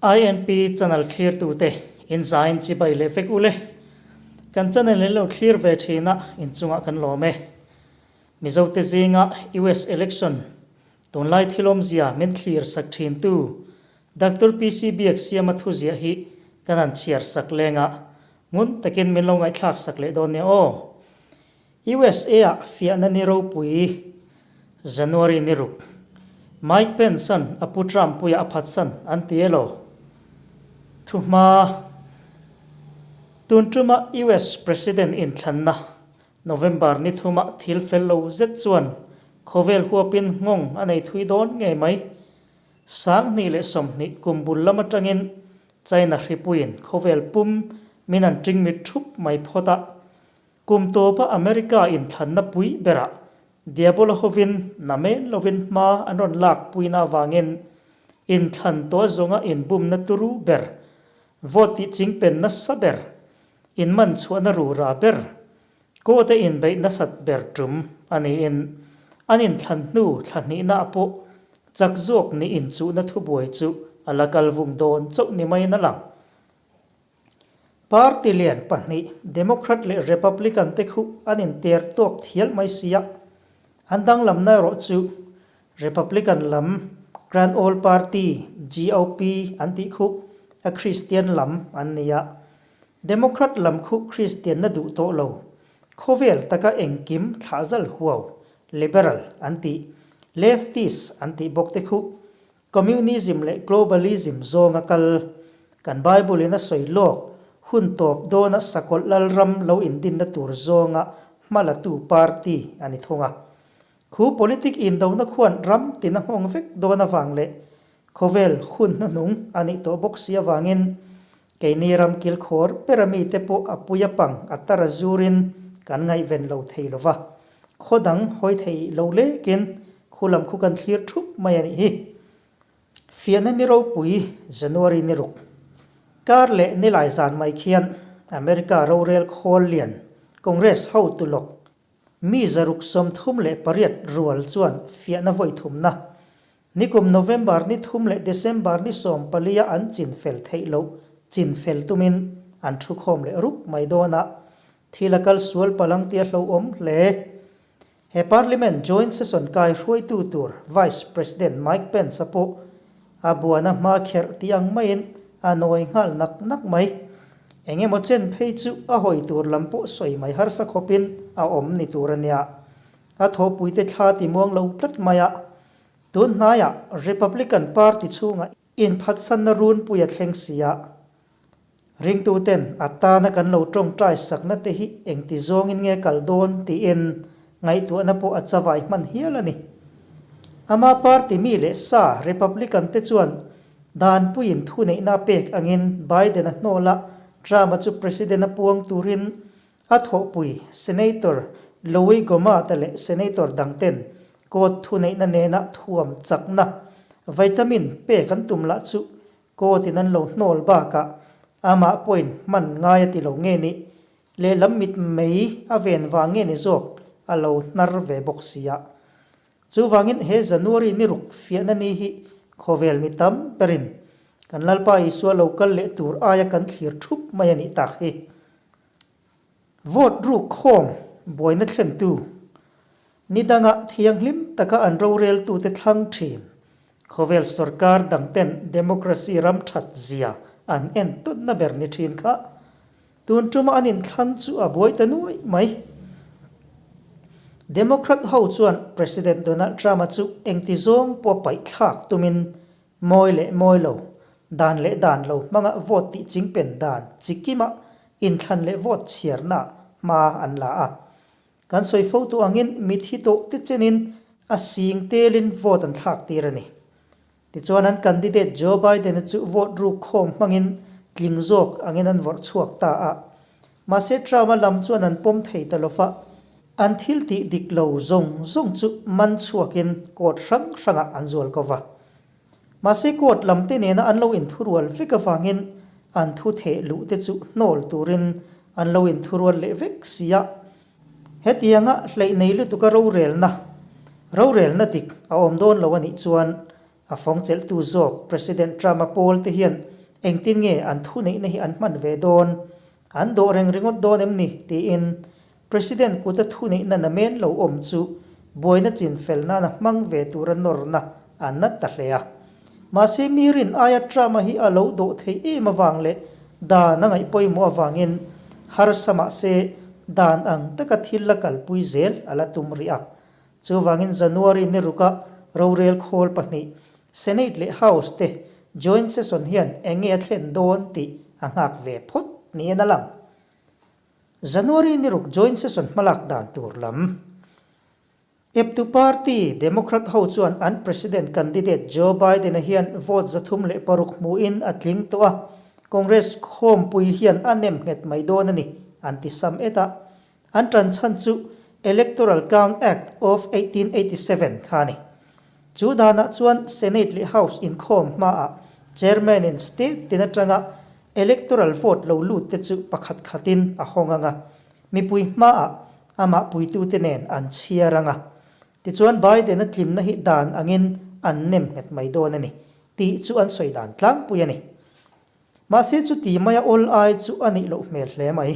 INP channel thlirtute in zain chibai leh vek ule. Kan channel in lo thlir ve thin a, inchungah kan lawm e. Mizote zinga US election tunlai thil awmzia min thlir sak thintu Doctor PC Biaksiama thuziah hi kan han chhiar sak leng a, ngun takin min lo ngaihthlak sak leh dawn nia aw. USA-ah fiahna ni ropui January ni ruk. Mike Pence-a'n a pu Trump puia a phatsan an ti elo? Thuhma, Tun tuma US President inthlanna November ni thuma thil fel lo zet chuan khawvel huapin nghawng a nei thui dawn ngei mai. 2020 kum bul lam atangin China hripuiin khawvel pum min an tingmit thup mai phawt a. Kum tawpa America inthlanna pui berah Diabola hovin namen lovin hma an rawn lak puina avangin inthlan tawh zawnga inbumna turu ber, vote tih chingpen nasa ber, inman chhuahna rura ber, court a inbeih nasat ber tum a niin an inthlan hnu thla hnihnaah pawh chak zawk nih inchuhna thubuai chu a la kal vung dawn chauh ni maiin a lang. Party lian pahnih, Democrat leh Republican te khu an inter tawk thial mai sia. An danglamna erawh chu Republican lam Grand Old Party, GOP, an tih khu a Christian lam an ni a. Democrat lam khu Christian-na duh tawh lo, khawvel taka engkim thlahzal huau, liberal an tih, leftist an tih bawk te khu Communism leh Globalism zawnga kal, kan Bible in a sawi lawk, hun tawp dawna sakawlh lalram lo indinna tur zawnga hmalatu party a ni thung a. Khu politic indona khuan ram tina nghawng vek dawn avang leh khawvel hun hnuhnung a nih tawh bawk si avangin keini ram kilkhawr bera mite pawh a pui a pang a tar a zurin kan ngaihven lo thei lo va. Khaw dang hawi thei lo lekin khu lam khu kan thlir thup mai a nih hi. Fiahna ni ropui January ni ruk kar leh nilai zan mai khian America rorel khawl lian Congress hotu lawk mi 138 rual chuan fiahna vawi thumna nikum November ni thum leh December ni 14 a an chin fel theih loh chin fel tumin an thu khawm leh rup mai dawn a. Thil a kal sual palang tia hlauhawm hle. He Parliament Joint Session kai hruaitu tur Vice President Mike Pence a pawh a buana hma kherh tih ang maiin a nawi nghal nak nak mai. Eng emaw chen phei chu a hawi tur lam pawh sawi mai harsa khawpin a awm ni tur a nia. A thawhpuite thla ti muang lo tlat mai a. Tun hnaiah Republican Party chhungah inphatsanna runpui a thleng si a. Ringtuten a tana kan lo tawngtai sakna te hi engti zawngin nge kal dawn tiin ngaihtuahna pawh a chavai hman hial a ni. Ama party mi leh sa Republican te chuan danpuiin thuneihna a pek angin Biden-a hnawla Trump-a chu president a puang turin a thawhpui Senator Louie Gohmert-a leh Senator dangten court thuneihna nena thuam chakna vitamin pek an tum lah chu Court in an lo hnawl bakah amah pawhin hman ngai a ti lo nge ni, lehlam mit mei a ven vang nge ni zawk a lo hnar ve bawk sia. Chuvangin he January ni ruk fiahna ni hi khawvel mi tam berin kan Lalpa Isua lo kal leh tur aia kan thlir thup mai a nih tak hi. Vote ruk khawm buaina thlentu ni danga thianghlim taka an roreltute thlang thin. Khawvel sorkar dangten democracy ram that zia an en tawnna ber ni thin kha tun tuma an inthlang chu a buai ta nuai mai. Democrat ho chuan President Donald Trump-a chu engti zawng pawh paih thlak tumin Mawi leh mawi lo, dan leh dan lo hmanga vote tih chingpen dan chi kima inthlan leh vote chhiarna hma an la a. Kan sawi fo tu angin mithi tawh te chenin a sing telin vote an thlak tir a ni. Tichuan an candidate Joe Biden-a chu vote ruk khawm hmangin tling zawk angin an vawrh chhuak ta a. Mahse Trump-a lam chuan an pawm thei ta lo va. An thil tih dik lo zawng zawng chu man chhuakin court hrang hrangah an zual ko va. Mahse court lam te nena an lo inthurual vek avangin an thu theh luh te chu hnawl turin an lo inthurual leh vek si a. Hetianga hleih nei lutuka rorelna, rorelna dik a awm dawn lo a nih chuan a fawng chelhtu zawk President Trump-a pawl te hian. engtin nge an thuneihna hi an hman ve dawn? An dawh reng ringawt dawn em ni? tiin President kuta thuneihna namen lo awm chu buaina chin fel nana hmang ve tura nawrna a na ta hle a. Mahse mi rin aia Trump-a hi a lo dawh theih em avang leh dan a ngaih pawimawh avangin harsa mahse dan ang taka thil la kalpui zel a la tum rih a. Chuvangin January ni ruka rorel khawl pahnih, Senate leh House te joint session hian eng nge a thlen dawn tih a nghak ve phawt niin a lang. January ni ruk joint session hmalak dan tur lam. Eptu party, Democrat ho chuan an president candidate Joe Biden-a hian vote 306 hmuhin a tling tawh a, Congress khawmpui hian a nem nghet mai dawn a ni, an ti sam et a. An tan chhan chu Electoral Count Act of 1887 kha a ni. Chu danah chuan Senate leh House inkhawm hmaah Chairman-in state tin atanga electoral vote lo lut te chu pakhat khatin a hawng ang a, mipui hmaah amah puitute nen an chhiar ang a. Tichuan Biden-a tlinna hi dan angin an nem nghet mai dawn a ni tih chu an sawi dan tlangpui a ni. Mahse chuti maia awl ai chu a nih loh hmel hle mai.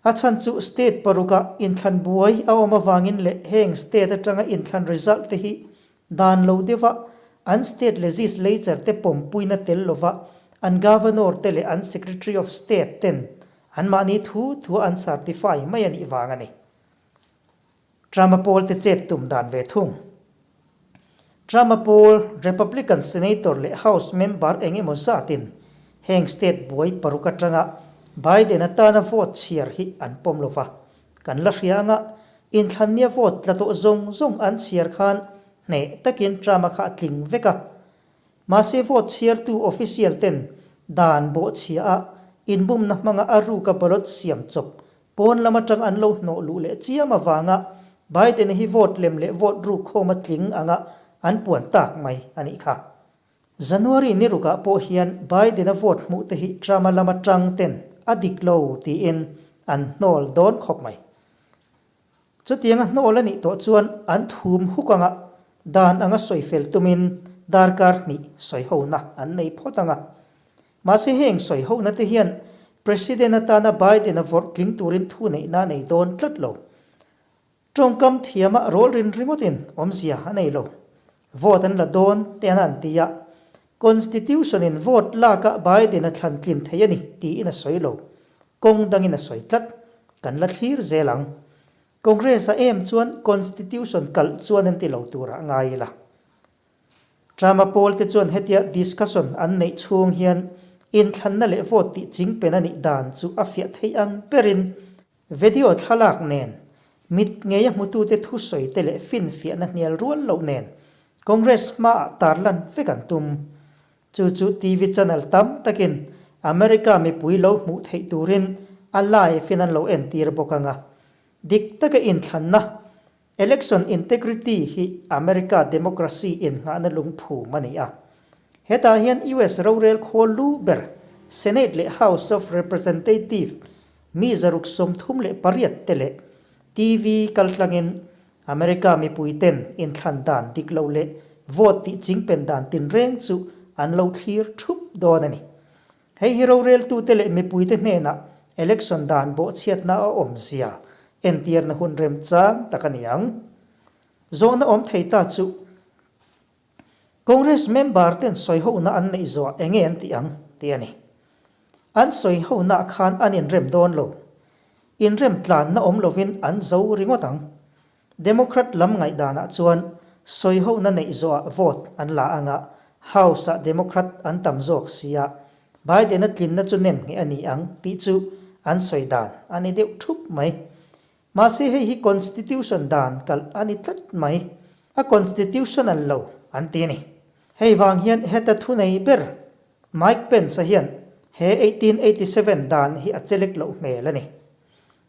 A chhan chu state paruka inthlan buai a awm avangin leh heng state atanga inthlan result te hi dan lo deuha an state legislature te pawmpuina tel lova an governor te leh an secretary of state ten anmahni thu thua an certify mai a nih vang a ni. Trump-a pawlte chet tum dan ve thung. Trump-a pawl Republican Senator leh House member eng emaw zatin heng state buai paruk atanga Biden atana vote chhiar hi an pawm lo va. Kan la hria anga inthlannia vote tla tawh zawng zawng an chhiar khan hneh takin Trump-a kha a tling vek a. Mahse vote chhiartu official ten dan bawhchhia a inbumna hmanga a ruka ballot siam chawp Pawn lam atang an lo hnawh luh leh chiam avanga Biden hi vote lem leh vote ruk khawm a tling anga an puan tak mai a nih kha. January ni rukah pawh hian Biden-a vote hmuh te hi Trump-a lam atang ten a dik lo tiin an hnawl dawn khawp mai. Chutianga hnawl a nih tawh chuan an thum huk anga dan anga sawi fel tumin darkar hnih sawi hona an nei phawt anga. Mahse heng sawi hona te hian President atana Biden-a vawrh tling turin thu neihna a nei dawn tlat lo. Tawngkam thiama rawl rin ringawtin awmzia a nei lo. Vote an la dawn te an han ti a, Constitution-in vote laka Biden-a thlan tlin thei a ni tiin a sawi lo. Kawng dangin a sawi tlat. Kan la thlir zel ang. Congress-a em chuan Constitution kalh chuan an ti lo turah ngai ila. Trump-a pawlte chuan hetia discussion an neih chhung hian inthlanna leh vote tih chingpen a nih dan chu a fiah theih ang berin video thlalak nen, mit ngeia hmutute thusawi te leh finfiahna hnial rual loh nen Congress hmaah tarlan vek an tum. Chu chu TV channel tam takin America mipui lo hmuh theih turin a live-in an lo entir bawk ang a. Dik taka inthlanna Election integrity hi America democracy innghahna lungphum a ni a. Hetah hian US rorel khawl lu ber Senate leh House of Representative mi 638 te leh TV kaltlangin America mipui ten inthlan dan dik lo leh vote tih chingpen dan tinreng chu an lo thlir thup dawn a ni. Hei hi roreltute leh mipuite hnenah election dan bawhchhiatna a awmzia entirna hun remchang tak a ni ang. Zawhna awm thei ta chu Congress member ten sawihona an neih zawh enge an tih ang tih a ni. An sawihona khan an inrem dawn lo. Inrem tlanna awm lovin an zo ringawt ang. Democrat lam ngaihdanah chuan sawihona neih zawhah vote an la ang a, House-ah Democrat an tam zawk sia, Biden-a tlinna chu nem ngheh a ni ang tih chu an sawi dan a ni deuh thup mai. Mahse hei hi Constitution dan kalh a ni tlat mai. A constitutional lo an ti a ni. Hei vang hian heta thunei ber Mike Pence-a hian he 1887 dan hi a chelek loh hmel a ni.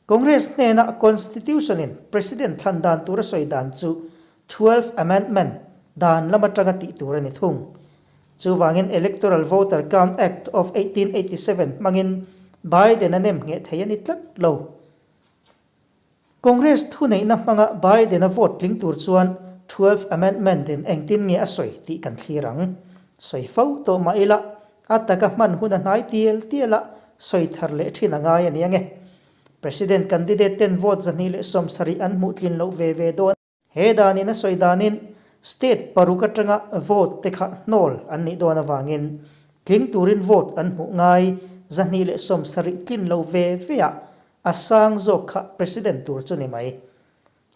Congress hnena Constitution-in President thlan dan tur a sawi dan chu Twelfth Amendment dan lam atanga tih tur a ni thung. Chuvangin Electoral Voter Count Act of 1887 hmangin Biden a nem ngheh thei a ni tlat lo. Congress thuneihna hmanga Biden-a vote tling tur chuan Twelfth Amendment-in engtin nge a sawi tih kan thlir ang. Sawi fo tawh mah ila. A taka hman hun a hnai tial tial a, sawi thar leh thin a ngai a ni ange. President candidate ten vote 270 an hmuh tlin loh ve ve dawn. He danin a sawi danin state paruk atanga vote te kha hnawl an nih dawn avangin tling turin vote an hmuh ngai 270 tlin lo ve ve ah a sang zawk kha president tur chu ni mai.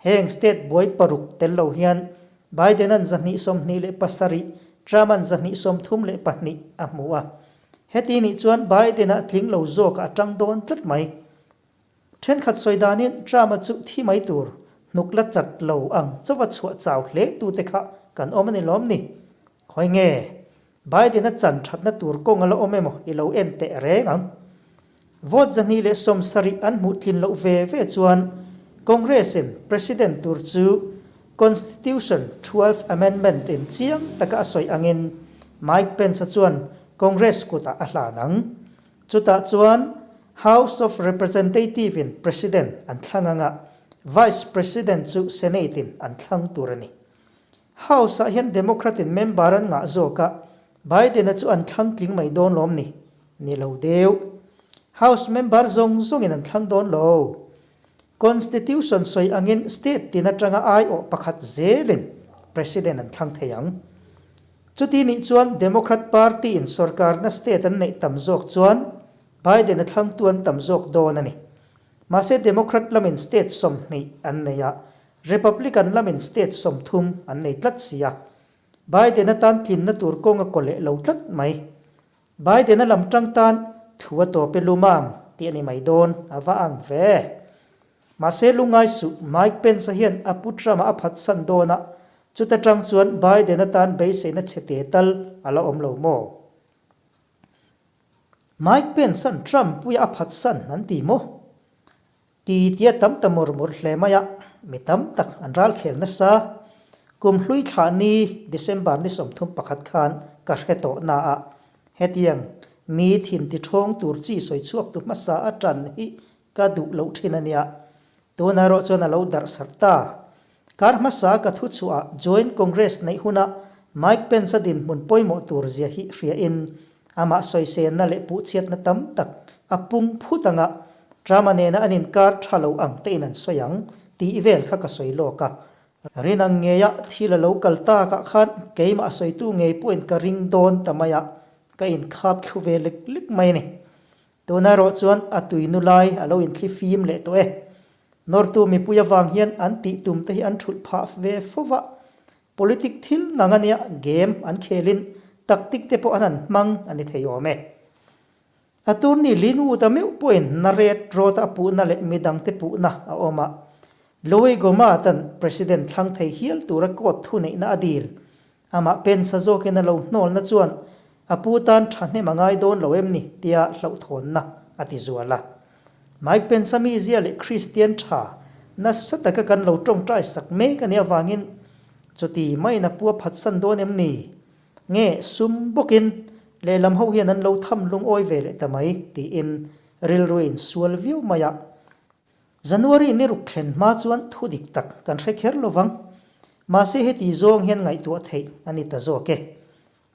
Heng state buai paruk tel lo hian Biden-a'n 227, Trump-a'n 232 a hmu a. Heti nih chuan Biden-a tling lo zawkah a tang dawn tlat mai. Thenkhat sawi danin Trump-a chu thi mai tur hnuk la chat lo ang chauha chhuah chau hle tute kha kan awm a ni lawm ni? Khawi nge? Biden-a chan thatna tur kawng a la awm emaw i lo en teh reng ang. Vote 270 an hmuh tlin loh ve ve chuan Congress-in President tur chu Constitution Twelfth Amendment-in chiang taka a sawi angin Mike Pence-a chuan Congress kutah a hlan ang. Chutah chuan House of Representative-in President an thlang ang a, Vice President chu Senate-in an thlang tur a ni. House-ah hian Democrat-in member an ngah zawk a, Biden-a chu an thlang tling mai dawn lawm ni? Ni lo deuh. House member zawng zawngin an thlang dawn lo. Constitution sawi angin state tin atanga aiawh pakhat zelin President an thlang thei ang. Chuti nih chuan Democrat Party-in sorkarna state an neih tam zawk chuan Biden-a thlangtu an tam zawk dawn a ni. Mahse Democrat lamin state 20 an nei a, Republican lamin state 30 an nei tlat si a. Biden-a tan tlinna tur kawng a kaw leh lo tlat mai. Biden-a lam tang tan thu a tawp e lumam tih a ni mai dawn a va ang ve. Mahse lungngai suh, Mike Pence-a hian a pu Trump-a a phatsan dawn a, chuta tang chuan Biden-a tan beiseina chhe te tal a la awm lo maw? Mike Pence-a'n Trump puia a phatsan an ti maw? Ti tia tam ta mur mur hle mai a, mi tam tak an ralkhel nasa. Kum hlui thlah ni December ni 31 khan ka hre tawh na a, hetiang mi thin ti ṭhawng tur chi sawi chhuak tu hmasa a ṭan hi Ka duh loh thin a nia. Tuna erawh chuan a lo darh sarh ta. Kar hmasa ka thu chhuah Joint Congress neih huna Mike Pence-a dinhmun pawimawh tur zia hi hriain amah sawisenna leh puhchhiatna tam tak a pung phut anga Trump-a nena an inkar tha lo ang tein an sawi ang tih vel kha ka sawi lawk a. Rin ang ngeia thil a lo kal takah khan keimah sawitu ngei pawhin ka ring dawn ta mai a, ka inkhap thlu ve lek lek mai a ni. Tuna erawh chuan a tuinu lai a lo inthli fim leh tawh e. Nawrtu mipui avang hian an tih tum te hi an thulh phah ve fo va. Politic thil ngang a nia, game an khelin tactic te pawh an han hmang a ni thei awm e. A turni Linwood-a meuh pawhin na ret rawt a puhna leh midangte puhna a awm a. Louis Gohmert-a'n President thlang thei hial tura court thuneihna a dil. Amah Pence-a zawkin a lo hnawlna chuan a pu tan thahnem a ngai dawn lo em ni tia hlauhthawnna a ti zual a. Mike Pence-a mizia leh Kristian tha nasa taka kan lo tawngtai sak mek a nih avangin chuti maiin a pu a phatsan dawn em ni? Nge sum bawkin lehlam ho hian an lo tham lungawi ve leh ta mai tiin rilru insual viau mai a. January ni ruk thlen hma chuan thu dik tak kan hre kher lo vang. Mahse heti zawng hian ngaihtuah theih a ni ta zawk e.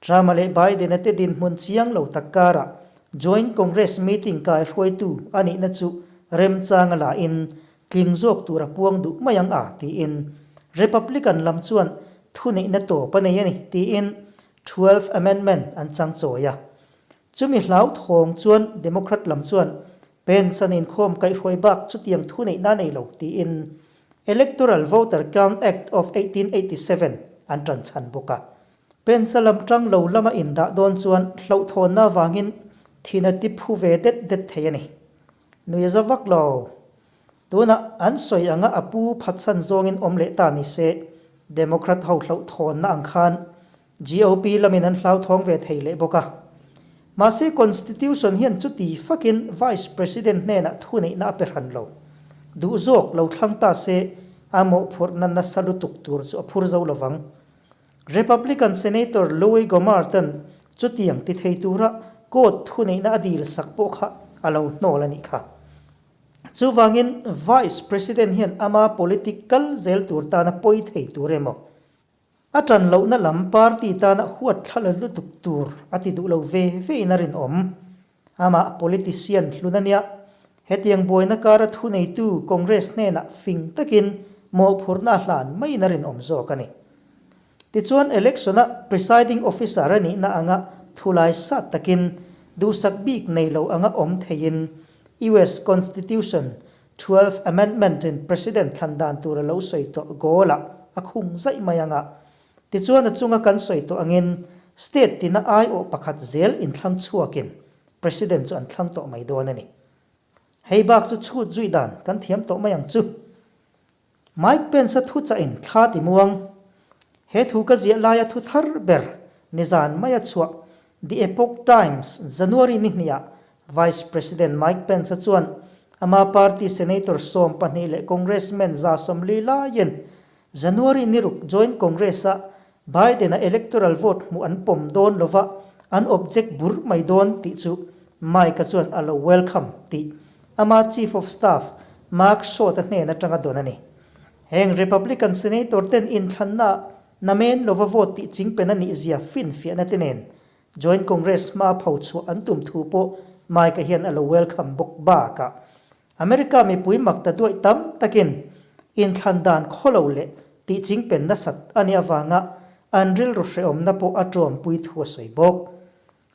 Trump-a leh Biden-a te dinhmun chiang lo tak karah Joint Congress meeting kai hruaitu a nihna chu remchang a lahin tling zawk tur a puang duh mai ang a tiin Republican lam chuan thuneihna tawp a nei a ni tiin Twelfth Amendment an chang chawi a. Chumi hlauthawng chuan Democrat lam chuan Pence-a'n inkhawm kaihhruai bak chutiang thu neihna a nei lo tiin Electoral Voter Count Act of 1887 an ṭan chhan bawk a. Pence-a lam ṭang lo lama indah dawn chuan hlauhthawnna avangin thin a ti phu ve det det thei a ni. Nui a za vak lo. Tunah an sawi anga a pu phatsan zawngin awm leh ta ni se, Democrat ho hlauhthawnna ang khan GOP lamin an hlauthawng ve thei leh bawk a. Mahse Constitution hian chuti fakin Vice President hnenah thuneihna a pe hran lo. Duh zawk lo thlang ta se a mawhphurhna nasa lutuk tur chu a phur zo lovang. Republican Senator Louie Gohmert-a'n chutiang ti thei tura court thuneihna a dil sak pawh kha a lo hnawl a nih kha. Chuvangin Vice President hian ama politic kal zel tur tana pawi thei tur emaw? A ṭan lohna lam party tana huat thla la lutuk tur a ti duh lo ve vein a rinawm. Amah politician hlun a nia. Hetiang buaina kara thuneitu Congress hnenah fing takin mawhphurhna a hlan maiin a rinawm zawk a ni. Tichuan election-a presiding officer a nihna anga thulai sat takin duhsak bik nei lo anga awm theiin US Constitution Twelfth Amendment in President thlan dan tur a lo sawi tawh goal ah a khung zaih mai ang a. Tichuan a chunga kan sawi tawh angin state tina aiawh pakhat zel inthlang chhuakin President chu an thlang tawh mai dawn a ni. Hei bak chu chhut zui dan kan thiam tawh mai ang chu. Mike Pence-a thu chahin thla ti muang. He thu ka ziah laia thu thar ber nizan maia chhuah The Epoch Times January ni hniah Vice President Mike Pence-a chuan ama party Senator 12 leh Congressman 140 laiin January ni ruk Joint Congress-a Biden-a electoral vote hmuh an pawm dawn lova an object bur mai dawn tih chu Mike-a chuan a lo welcome tih ama Chief of Staff Mark Short-a hnen atanga dawn a ni. Heng Republican Senator ten inthlanna namen lova vote tih chingpen a nih zia finfiahna te nen Joint Congress hma pho chhuah an tum thu pawh Mike-a hian a lo welcome bawk bakah America mipui mak ta duaih tam takin inthlan dan khawlo leh tih chingpen nasat a nih avanga an rilru hrehawmna pawh a ṭawmpui thu a sawi bawk.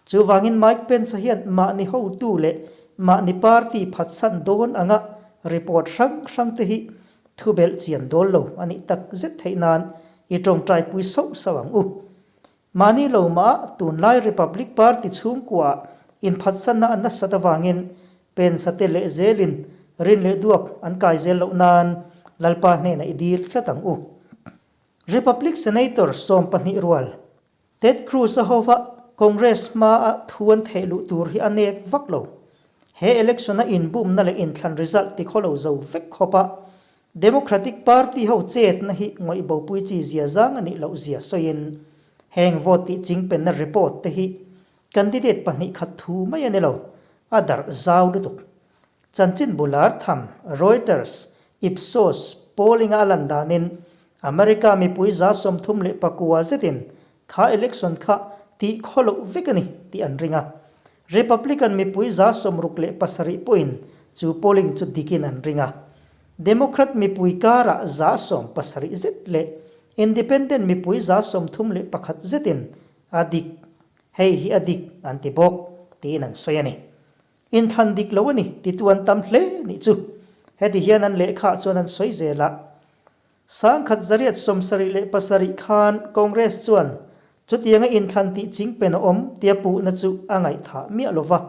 Chuvangin Mike Pence-a hian mahni hotu leh mahni party phatsan dawn anga report hrang hrang te hi thubelh chian dawl lo a nih tak zet theih nan i ṭawngṭaipui sauh sauh ang u. Mahni lo mah tunlai Republic Party chhungkuaah inphatsanna a nasat avangin Pence-a te leh zelin rin leh duap an kai zel loh nan Lalpa hnenah i dil tlat ang u. Republic Senator 12 rual Ted Cruz-a hova Congress hmaa thu an theh luh tur hi a nep vak lo. He election-a inbumna leh inthlan result tikhawlo zo vek khawpa Democratic Party ho chetna hi ngawih bopui chi zia zang a nih loh zia sawiin heng vote tih chingpenna report te hi candidate pahnih khat thu mai a ni lo, a darh zau lutuk. Chanchin bular tham Reuters, Ipsos polling a a lan danin America mipui 39 zetin kha election kha tih khaw loh vek a ni tih an ring a. Republican mipui 67 pawhin chu polling chu dikin an ring a. Democrat mipui karah 70 zet leh Independent mipui 31 zetin a dik, hei hi a dik an ti bawk tiin an sawi a ni. Inthlan dik lo a ni titu an tam hle nih chu. Heti hian an lehkhaah chuan an sawi zel a. 1877 khan Congress chuan chutianga inthlan tih chingpen a awm tia puhna chu a ngaihthah miah lo va.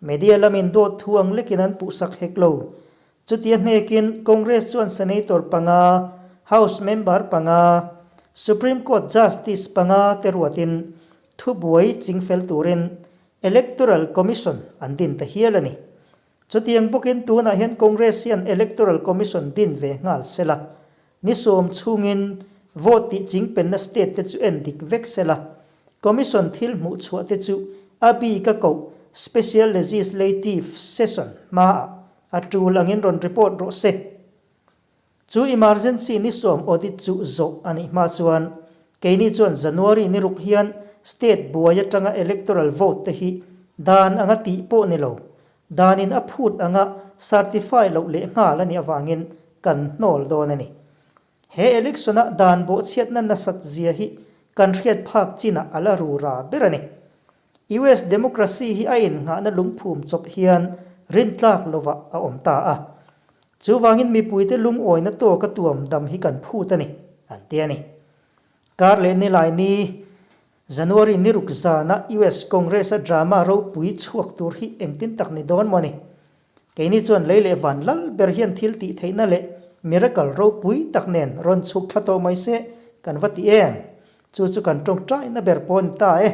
Media lamin dawt thu ang lekin an puhsak hek lo. Chutia hnekin Congress chuan Senator panga, House member panga, Supreme Court Justice panga te ruatin thubuai chingfel turin Electoral Commission an din ta hial a ni. Chutiang bawkin tunah hian Congress hian Electoral Commission din ve nghal sela, ni sawm chhungin vote tih chingpenna state te chu en dik vek sela, Commission thil hmuh chhuah te chu a bik a koh Special Legislative Session hmaah a tul angin rawn report rawh se. Chu emergency ni sawm audit chu zawh a nih hma chuan keini chuan January ni ruk hian state buai atanga electoral vote te hi dan anga tih pawh ni lo, danin a phut anga certify loh leh nghal a nih avangin kan hnawl dawn a ni. He election-a dan bawhchhiatna nasat zia hi kan hriat phak chinah a la rura ber a ni. US democracy hi a innghahna lungphum chawp hian rintlak lovah a awm ta a. Chuvangin mipuite lungawina tawka tuam dam hi kan phut a ni, an ti a ni. Kar leh nilai ni, January ni ruk zana US Congress-a drama ropui chhuak tur hi engtin tak ni dawn maw ni? Keini chuan lei leh van lal ber hian thil tih theihna leh miracle ropui tak nen rawn chhuk thla tawh mai se kan va ti em? Chu chu kan tawngtaina ber pawh a ni ta e.